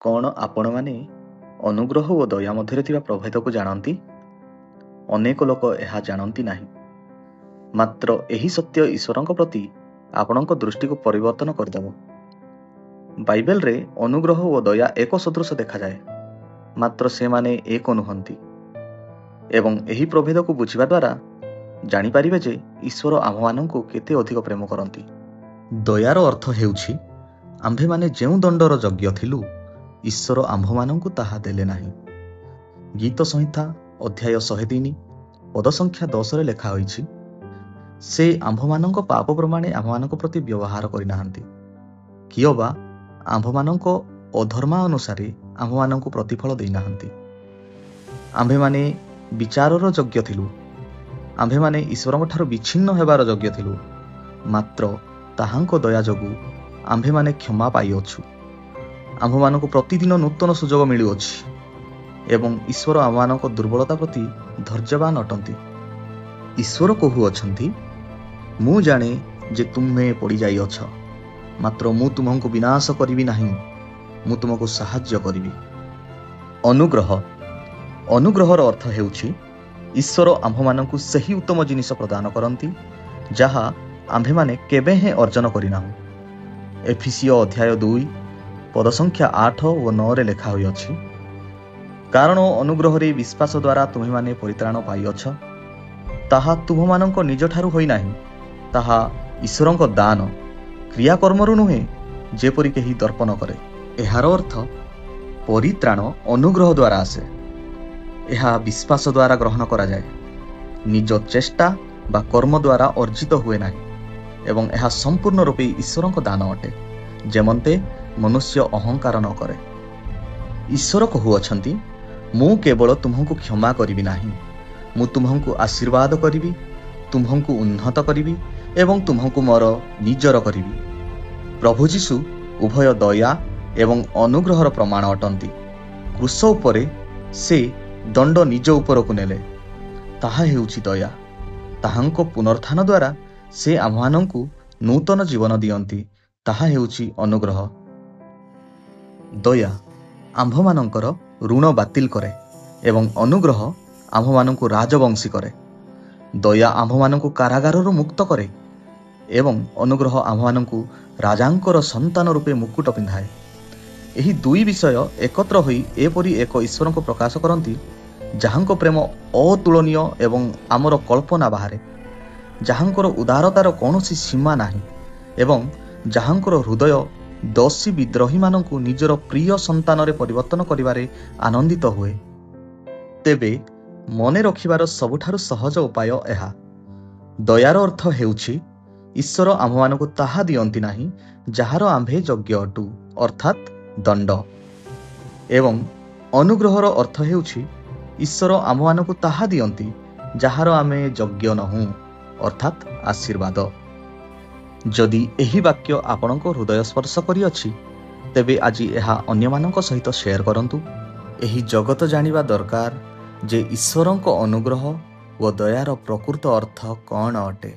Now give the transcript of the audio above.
କ'ଣ ଆପଣମାନେ ଅନୁଗ୍ରହ ଓ ଦୟା ମଧ୍ୟରେ ଥିବା ପ୍ରଭେଦକୁ ଜାଣନ୍ତି? ଅନେକ ଲୋକ ଏହା ଜାଣନ୍ତି ନାହିଁ। ମାତ୍ର ଏହି ସତ୍ୟ ଈଶ୍ୱରଙ୍କ ପ୍ରତି ଆପଣଙ୍କ ଦୃଷ୍ଟିକୁ ପରିବର୍ତ୍ତନ କରିଦେବ। ବାଇବେଲରେ ଅନୁଗ୍ରହ ଓ ଦୟା ଏକ ସଦୃଶ ଦେଖାଯାଏ, ମାତ୍ର ସେମାନେ ଏକ ନୁହନ୍ତି। ଏବଂ ଏହି ପ୍ରଭେଦକୁ ବୁଝିବା ଦ୍ୱାରା ଜାଣିପାରିବେ ଯେ ଈଶ୍ୱର ଆମ୍ଭମାନଙ୍କୁ କେତେ ଅଧିକ ପ୍ରେମ କରନ୍ତି। ଦୟାର ଅର୍ଥ ହେଉଛି ଆମ୍ଭେମାନେ ଯେଉଁ ଦଣ୍ଡର ଯୋଗ୍ୟ ଥିଲୁ, ଈଶ୍ୱର ଆମ୍ଭମାନଙ୍କୁ ତାହା ଦେଲେ ନାହିଁ। ଗୀତ ସଂହିତା ଅଧ୍ୟାୟ 103 ପଦ ସଂଖ୍ୟା 10ରେ ଲେଖା ହୋଇଛି, ସେ ଆମ୍ଭମାନଙ୍କ ପାପ ପ୍ରମାଣେ ଆମ୍ଭମାନଙ୍କ ପ୍ରତି ବ୍ୟବହାର କରିନାହାନ୍ତି, କିଅବା ଆମ୍ଭମାନଙ୍କ ଅଧର୍ମା ଅନୁସାରେ ଆମ୍ଭମାନଙ୍କୁ ପ୍ରତିଫଳ ଦେଇନାହାନ୍ତି। ଆମ୍ଭେମାନେ ବିଚାରର ଯୋଗ୍ୟ ଥିଲୁ, ଆମ୍ଭେମାନେ ଈଶ୍ୱରଙ୍କଠାରୁ ବିଚ୍ଛିନ୍ନ ହେବାର ଯୋଗ୍ୟ ଥିଲୁ, ମାତ୍ର ତାହାଙ୍କ ଦୟା ଯୋଗୁଁ ଆମ୍ଭେମାନେ କ୍ଷମା ପାଇଅଛୁ। ଆମ୍ଭମାନଙ୍କୁ ପ୍ରତିଦିନ ନୂତନ ସୁଯୋଗ ମିଳୁଅଛି ଏବଂ ଈଶ୍ୱର ଆମ୍ଭମାନଙ୍କ ଦୁର୍ବଳତା ପ୍ରତି ଧୈର୍ଯ୍ୟବାନ ଅଟନ୍ତି। ଈଶ୍ୱର କହୁଅଛନ୍ତି, ମୁଁ ଜାଣେ ଯେ ତୁମ୍ଭେ ପଡ଼ିଯାଇଅଛ, ମାତ୍ର ମୁଁ ତୁମକୁ ବିନାଶ କରିବି ନାହିଁ, ମୁଁ ତୁମକୁ ସାହାଯ୍ୟ କରିବି। ଅନୁଗ୍ରହ। ଅନୁଗ୍ରହର ଅର୍ଥ ହେଉଛି ଈଶ୍ୱର ଆମ୍ଭମାନଙ୍କୁ ସେହି ଉତ୍ତମ ଜିନିଷ ପ୍ରଦାନ କରନ୍ତି ଯାହା ଆମ୍ଭେମାନେ କେବେ ହେଁ ଅର୍ଜନ କରିନାହୁଁ। ଏଫିସୀୟ ଅଧ୍ୟାୟ 2 ପଦ ସଂଖ୍ୟା 8 ଓ 9ରେ ଲେଖା ହୋଇଅଛି, କାରଣ ଅନୁଗ୍ରହରେ ବିଶ୍ୱାସ ଦ୍ୱାରା ତୁମେମାନେ ପରିତ୍ରାଣ ପାଇଅଛ, ତାହା ତୁମମାନଙ୍କ ନିଜଠାରୁ ହୋଇନାହିଁ, ତାହା ଈଶ୍ୱରଙ୍କ ଦାନ, କ୍ରିୟାକର୍ମରୁ ନୁହେଁ, ଯେପରି କେହି ଦର୍ପ ନ କରେ। ଏହାର ଅର୍ଥ ପରିତ୍ରାଣ ଅନୁଗ୍ରହ ଦ୍ୱାରା ଆସେ। ଏହା ବିଶ୍ୱାସ ଦ୍ୱାରା ଗ୍ରହଣ କରାଯାଏ, ନିଜ ଚେଷ୍ଟା ବା କର୍ମ ଦ୍ୱାରା ଅର୍ଜିତ ହୁଏ ନାହିଁ, ଏବଂ ଏହା ସମ୍ପୂର୍ଣ୍ଣ ରୂପେ ଈଶ୍ୱରଙ୍କ ଦାନ ଅଟେ, ଯେମନ୍ତେ ମନୁଷ୍ୟ ଅହଙ୍କାର ନ କରେ। ଈଶ୍ୱର କହୁଅଛନ୍ତି, ମୁଁ କେବଳ ତୁମ୍ଭଙ୍କୁ କ୍ଷମା କରିବି ନାହିଁ, ମୁଁ ତୁମ୍ଭଙ୍କୁ ଆଶୀର୍ବାଦ କରିବି, ତୁମ୍ଭଙ୍କୁ ଉନ୍ନତ କରିବି ଏବଂ ତୁମ୍ଭଙ୍କୁ ମୋର ନିଜର କରିବି। ପ୍ରଭୁ ଯୀଶୁ ଉଭୟ ଦୟା ଏବଂ ଅନୁଗ୍ରହର ପ୍ରମାଣ ଅଟନ୍ତି। କ୍ରୁଶ ଉପରେ ସେ ଦଣ୍ଡ ନିଜ ଉପରକୁ ନେଲେ, ତାହା ହେଉଛି ଦୟା। ତାହାଙ୍କ ପୁନରୁତ୍ଥାନ ଦ୍ୱାରା ସେ ଆମ୍ଭମାନଙ୍କୁ ନୂତନ ଜୀବନ ଦିଅନ୍ତି, ତାହା ହେଉଛି ଅନୁଗ୍ରହ। ଦୟା ଆମ୍ଭମାନଙ୍କର ଋଣ ବାତିଲ କରେ ଏବଂ ଅନୁଗ୍ରହ ଆମ୍ଭମାନଙ୍କୁ ରାଜବଂଶୀ କରେ। ଦୟା ଆମ୍ଭମାନଙ୍କୁ କାରାଗାରରୁ ମୁକ୍ତ କରେ ଏବଂ ଅନୁଗ୍ରହ ଆମ୍ଭମାନଙ୍କୁ ରାଜାଙ୍କର ସନ୍ତାନ ରୂପେ ମୁକୁଟ ପିନ୍ଧାଏ। ଏହି ଦୁଇ ବିଷୟ ଏକତ୍ର ହୋଇ ଏପରି ଏକ ଈଶ୍ୱରଙ୍କୁ ପ୍ରକାଶ କରନ୍ତି ଯାହାଙ୍କ ପ୍ରେମ ଅତୁଳନୀୟ ଏବଂ ଆମର କଳ୍ପନା ବାହାରେ, ଯାହାଙ୍କର ଉଦାରତାର କୌଣସି ସୀମା ନାହିଁ ଏବଂ ଯାହାଙ୍କର ହୃଦୟ ଦୋଷୀ ବିଦ୍ରୋହୀମାନଙ୍କୁ ନିଜର ପ୍ରିୟ ସନ୍ତାନରେ ପରିବର୍ତ୍ତନ କରିବାରେ ଆନନ୍ଦିତ ହୁଏ। ତେବେ ମନେ ରଖିବାର ସବୁଠାରୁ ସହଜ ଉପାୟ ଏହା। ଦୟାର ଅର୍ଥ ହେଉଛି ଈଶ୍ୱର ଆମ୍ଭମାନଙ୍କୁ ତାହା ଦିଅନ୍ତି ନାହିଁ ଯାହାର ଆମ୍ଭେ ଯୋଗ୍ୟ ଅଟୁ, ଅର୍ଥାତ୍ ଦଣ୍ଡ। ଏବଂ ଅନୁଗ୍ରହର ଅର୍ଥ ହେଉଛି ଈଶ୍ୱର ଆମ୍ଭମାନଙ୍କୁ ତାହା ଦିଅନ୍ତି ଯାହାର ଆମେ ଯୋଗ୍ୟ ନୋହୁଁ, ଅର୍ଥାତ୍ ଆଶୀର୍ବାଦ। ଯଦି ଏହି ବାକ୍ୟ ଆପଣଙ୍କ ହୃଦୟ ସ୍ପର୍ଶ କରିଅଛି, ତେବେ ଆଜି ଏହା ଅନ୍ୟମାନଙ୍କ ସହିତ ସେୟାର କରନ୍ତୁ। ଏହି ଜଗତ ଜାଣିବା ଦରକାର ଯେ ଈଶ୍ୱରଙ୍କ ଅନୁଗ୍ରହ ଓ ଦୟାର ପ୍ରକୃତ ଅର୍ଥ କ'ଣ ଅଟେ।